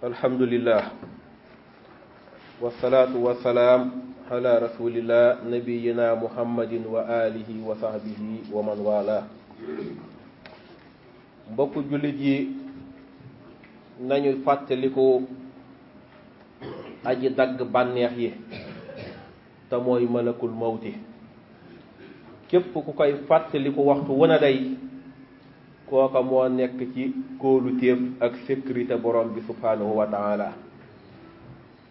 alhamdulillah wasalaatu wasalaam ala rasulillah nabiyina muhammadin wa alihi wa sahbihi wa man wala. mbokku jullit yi nañu fàttaliku aji dagg bànneex yi te mooy malakul mawti. képp ku koy fàttaliku waxtu wana day kooka moo nekk ci kóoluteef ak sécurité borom bi subhanahu wa taala.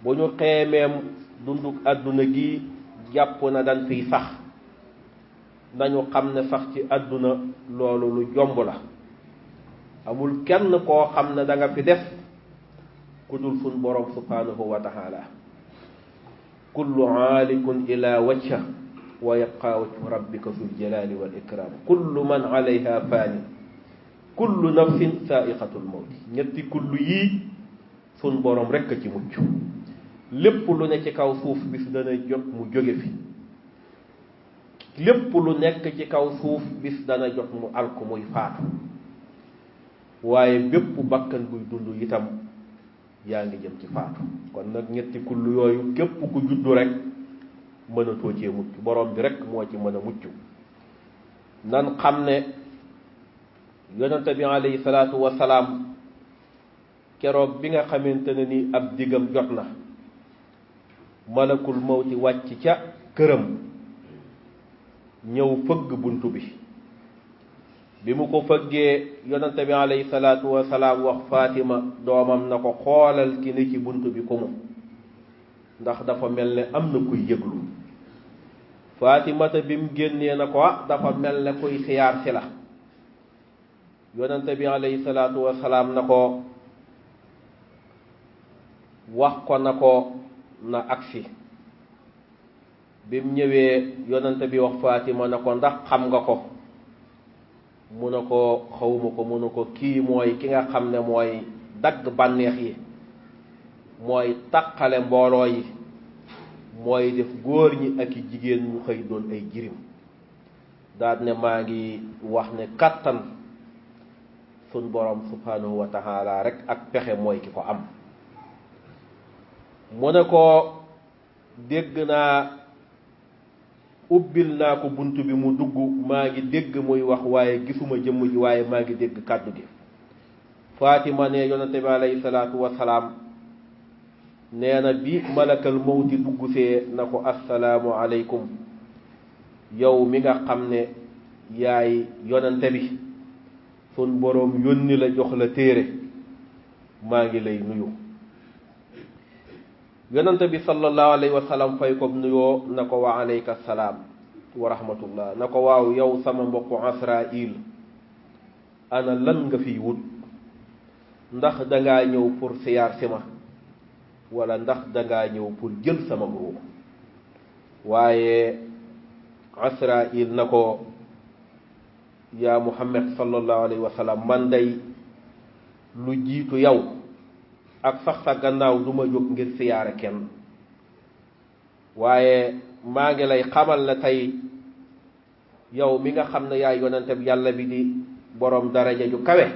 bu ñu xeemeem dunduk àdduna gi jàpp na dañ fiy sax nañu xam ne sax ci àdduna loolu lu jomb la. amul kenn koo xam ne da nga fi def ku dul sun borom subhanahu wa taala. kullu aalikun ila wajha wa yabqa wajhu rabbika zul jalali wal ikram. kullu man alayha fani kullu nafsin sa'iqatul mawti. ñetti kullu yii sun borom rekk ci mucc. lépp lu ne ci kaw suuf bis dana jot mu jóge fi. lépp lu nekk ci kaw suuf bis dana jot mu alku muy faatu. waaye bépp bakkan buy dund itam yaa ngi jëm ci faatu. kon nag ñetti kullu yooyu képp ku juddu rek mënatoo cee mucc. borom bi rek moo ci mën a mucc. nan xam ne yonente bi alayhi salaatu wasalaam keroog bi nga xamante ne ni ab digam jot na malakul mawti wàcc ca këram ñëw fëgg buntu bi. bi mu ko fëggee yonente bi alayhi salaatu wasalaam wax Fatima doomam na ko xoolal ki ne ci buntu bi ku mu ndax dafa mel ne am na kuy yëglu. Fatimata bi mu génnee na ko dafa mel ne kuy xiyaar si la. yonente bi alayhi salaatu wasalaam na ko wax ko na ko na agsi. bi mu ñëwee yonente bi wax Fatima na ko ndax xam nga ko mu ne ko xawma ko mu ne ko kii mooy ki nga xam ne mooy dagg bànneex yi mooy taqale mbooloo yi mooy def góor ñi ak i jigéen ñu xëy doon ay jirim. daal ne maa ngi wax ne kàttan sun borom subhanahu wa taala rek ak pexe mooy ki ko am. mu ne ko dégg naa ubbil naa ko bunt bi mu dugg maa ngi dégg muy wax waaye gisuma jëmm ji waaye maa ngi dégg kàddu gi. Fatima ne yonente bi alayhi salaatu wasalaam nee na bi malakal mawti dugg see na ko assalaamu aleykum yow mi nga xam ne yaay yonente bi sun boroom yónni la jox la téere maa ngi lay nuyu. yonente bi sallallahu alayhi wa sallam fay ko nuyoo na ko wa alayka salaam wa rahmatullah. na ko waaw yow sama mbokku Asraïl ana lan nga fiy wut ndax dangaa ñëw pour siyaar si ma wala ndax dangaa ñëw pour jël sama ruux. waaye Asraïl na ko yaa Muhammad sallallahu alayhi wa sallam man day lu jiitu yow ak sax sa gannaaw du ma jóg ngir siyaare kenn. waaye maa ngi lay xamal ne tey yow mi nga xam ne yaay yonente bi yàlla bi di borom daraja ju kawe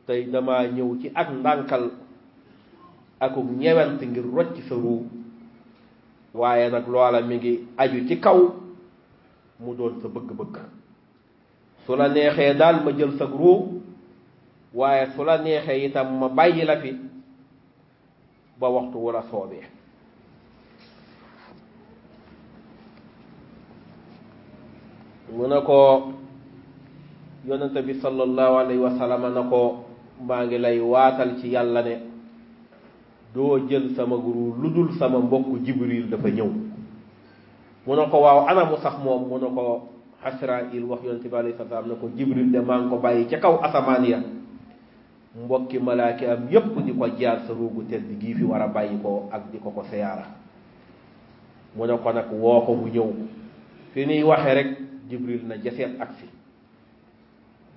tey dama ñëw ci ak ndànkal akuk ñewent ngir rocc sa ruu. waaye nag loola mi ngi aju ci kaw mu doon sa bëgg-bëgg. su la neexee daal ma jël sa ruu waaye su la neexee itam ma bàyyi la fi ba waxtu wala soobee. mu ne ko yonente bi sallallahu alayhi wa sallam na ko maa ngi lay waatal ci yàlla ne doo jël sama guru lu dul sama mbokk Jibril dafa ñëw. mu ne ko waaw ana mu sax moom mu ne ko Asraïl wax yonente bi alayhi salaam ne ko Jibril de maa ngi ko bàyyi ca kaw asamaan ya mbokki malaaki am yépp di ko jaar sa ruugu tedd gii fi war a bàyyi ko ak di ko ko siyaara. mu ne ko nag woo ko mu ñëw. fi niy waxe rek Jibril na jaseet agsi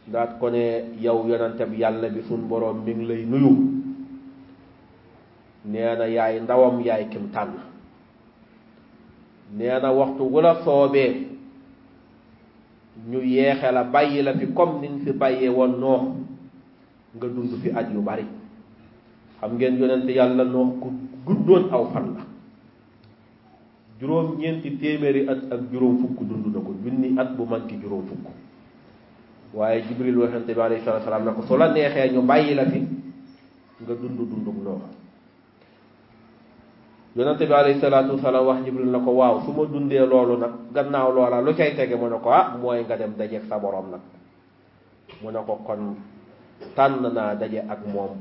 daat ko ne yow yonente bi yàlla bi sun boroom mi ngi lay nuyu. nee na yaay ndawam yaay kim tànn. nee na waxtu wu la soobee ñu yeexe la bàyyi la fi comme niñ fi bàyyee woon Noox nga dund fi at yu bari xam ngeen yonente yàlla Noox ku guddoon aw fan la juróom-ñeenti téeméeri at ak juróom fukk dund na ko junni at bu manki juróom fukk waaye Jibril waxante bi alayhi salaatu salaam na ko su la neexee ñu bàyyi la fi nga dundug Noox yonente bi alayhi salaatu salaam wax Jibril na ko waaw su ma dundee loolu nag gannaaw loola lu cay tege mu ne ko mooy nga dem dajeeg sa borom nag mu ne ko kon tànn naa daje ak moom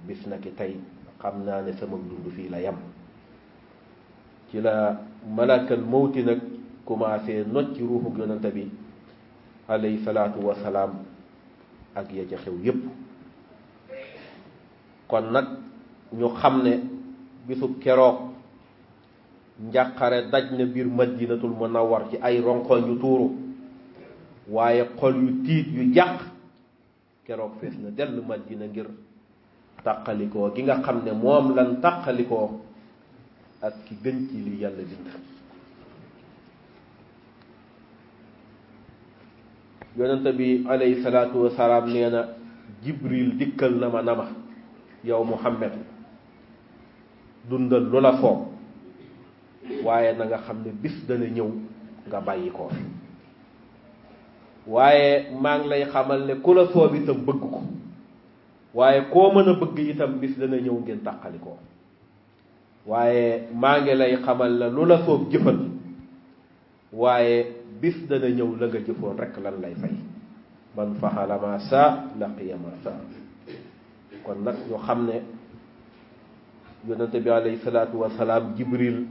bis na ki tey xam naa ne sama dund fii la yem ci la malakal mawti nag commencé not ci ruuxu yonente bi alayhi salaatu wasalaam ak ya ca xew yépp kon nag ñu xam ne bisub keroog njàqare daj na biir madinatul munawwar ci ay ronkoñ yu tuuru waaye xol yu tiit yu jàq keroog fees na dell madina ngir tàqalikoo gi nga xam ne moom lan tàqalikoo ak ki gën ci li yàlla bind yonente bi alayhi salaatu wasalaam nee na Jibril dikkal na ma yow Muhammad dundal lu la soob waaye na nga xam ne bis dana ñëw nga bàyyi ko fi waaye maa ngi lay xamal ne ku la soob itam bëgg ko waaye koo mën a bëgg itam bis dana ñëw ngeen tàqali ko waaye maa ngi lay xamal ne lu la soob jëfal waaye bis dana ñëw la nga jëfoon rek lan lay fay man faxala ma saa laqiya ma saa kon nag ñu xam ne yonente bi alayhi salaatu wasalaam Jibril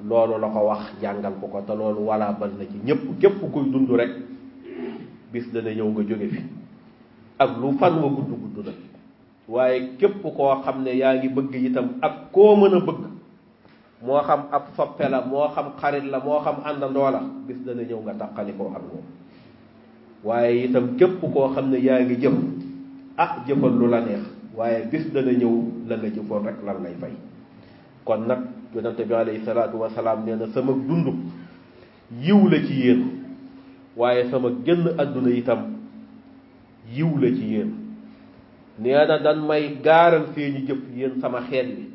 loolu la ko wax jàngal ko te loolu wala bal na ci ñëpp képp kuy dund rek bis dana ñëw nga jóge fi ak lu fan wa gudd gudd nag waaye képp koo xam ne yaa ngi bëgg itam ak koo mën a bëgg moo xam ab soppe la moo xam xarit la moo xam àndandoo la bis dana ñëw nga tàqalikoo ak moom waaye itam képp koo xam ne yaa ngi jëf jëfal lu la neex waaye bis dana ñëw la nga jëfoon rek lan lay fay kon nag yonente bi alayhi salaatu wasalaam nee na sama dund yiw la ci yéen waaye sama génn àdduna itam yiw la ci yéen nee na dan may gaaral seeni jëf yéen sama xeet wi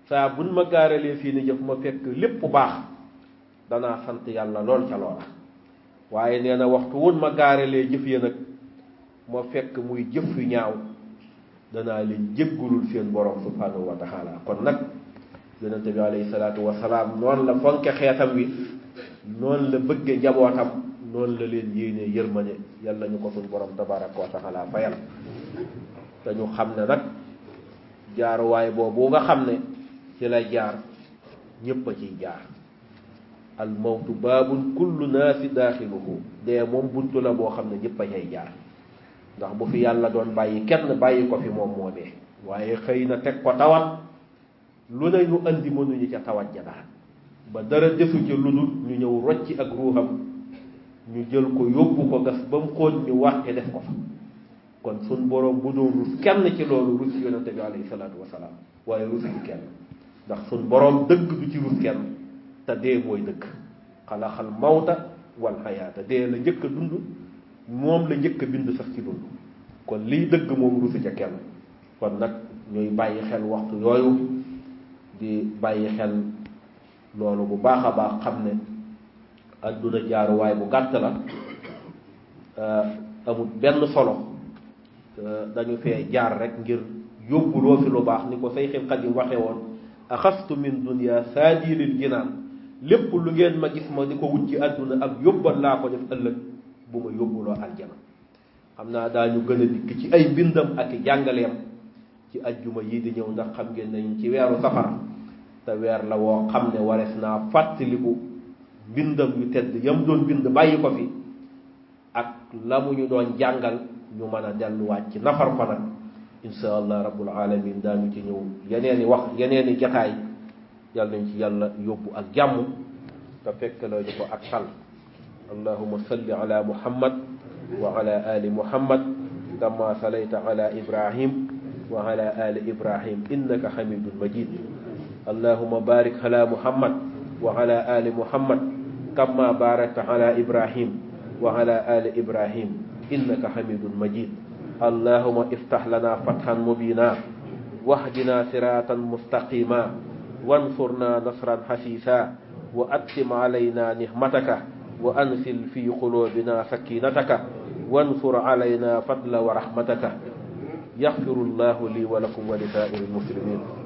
saa buñ ma gaaralee seeni jëf ma fekk lépp baax danaa sant yàlla lool ca loola waaye nee na waxtu woon ma gaaralee jëf ya nag ma fekk muy jëf yu ñaaw danaa leen jéggulul seen borom subhanahu wa taala kon nag yonente bi alayhi salaatu wasalaam noonu la fonke xeetam wi noonu la bëgge njabootam noonu la leen yéenee yërmane yàlla ñu ko suñ borom tabaraka wa taala fayal te ñu xam ne nag jaaruwaay boobu nga xam ne ci la jaar ñépp a ciy jaar al mawtu baabun kullu naasi daaxiluhu dee moom buntu la boo xam ne ñépp a cay jaar ndax bu fi yàlla doon bàyyi kenn bàyyi ko fi moom moo dee waaye xëy na teg ko tawat lu ne ñu andi mënuñu ca tawat ja dara ba dara desu ca lu dul ñu ñëw rocci ak ruuxam ñu jël ko yóbbu ko gas ba mu xóot ñu wàtte def ko fa kon sun borom bu doon rus kenn ci loolu rus yonente bi alayhi salaatu wasalaam waaye rus ci kenn ndax sun borom dëgg du ci rus kenn te dee mooy dëgg xalaxal mawta wal xayaata dee la njëkk a dund moom la njëkk a bind sax ci dund kon liy dëgg moom rusu ca kenn kon nag ñuy bàyyi xel waxtu yooyu di bàyyi xel loolu bu baax a baax xam ne adduna jaaruwaay bu gàtt la amul benn solo dañu fee jaar rek ngir yóbbuloo fi lu baax ni ko Sayxul Xadiim waxe woon axastu min dunya saadilil jinaan lépp lu ngeen ma gis ma di ko wut ci adduna ak yóbbal laa ko def ëllëg bu ma yóbbuloo aljana xam naa daañu gën a dikk ci ay bindam ak i jàngaleem ci ajjuma yii di ñëw ndax xam ngeen nañ ci weeru safar te weer la woo xam ne warees naa fàttaliku bindam yu tedd yam doon bind bàyyi ko fi ak la mu ñu doon jàngal ñu mën a delluwaat ci nafar ko nag insha allah rabbul alamin daanu ci ñëw yeneeni wax yeneeni jataay yàlla nañ ci yàlla yóbbu ak jàmm te fekk la ñu ko ak sal allahumma salli ala muhammad wa ala ali muhammad kama salayta ala ibrahim wa ala ali ibrahim innaka hamidun majid allahumma barik ala muhammad wa ala ali muhammad kama barakta ala ibrahim wa ala ali ibrahim innaka hamidun majid اللهم افتح لنا فتحا مبينا واهدنا صراطا مستقيما وانصرنا نصرا حسيسا وأتم علينا نعمتك وأنزل في قلوبنا سكينتك وانصر علينا فضل ورحمتك. يغفر الله لي ولكم ولسائر المسلمين.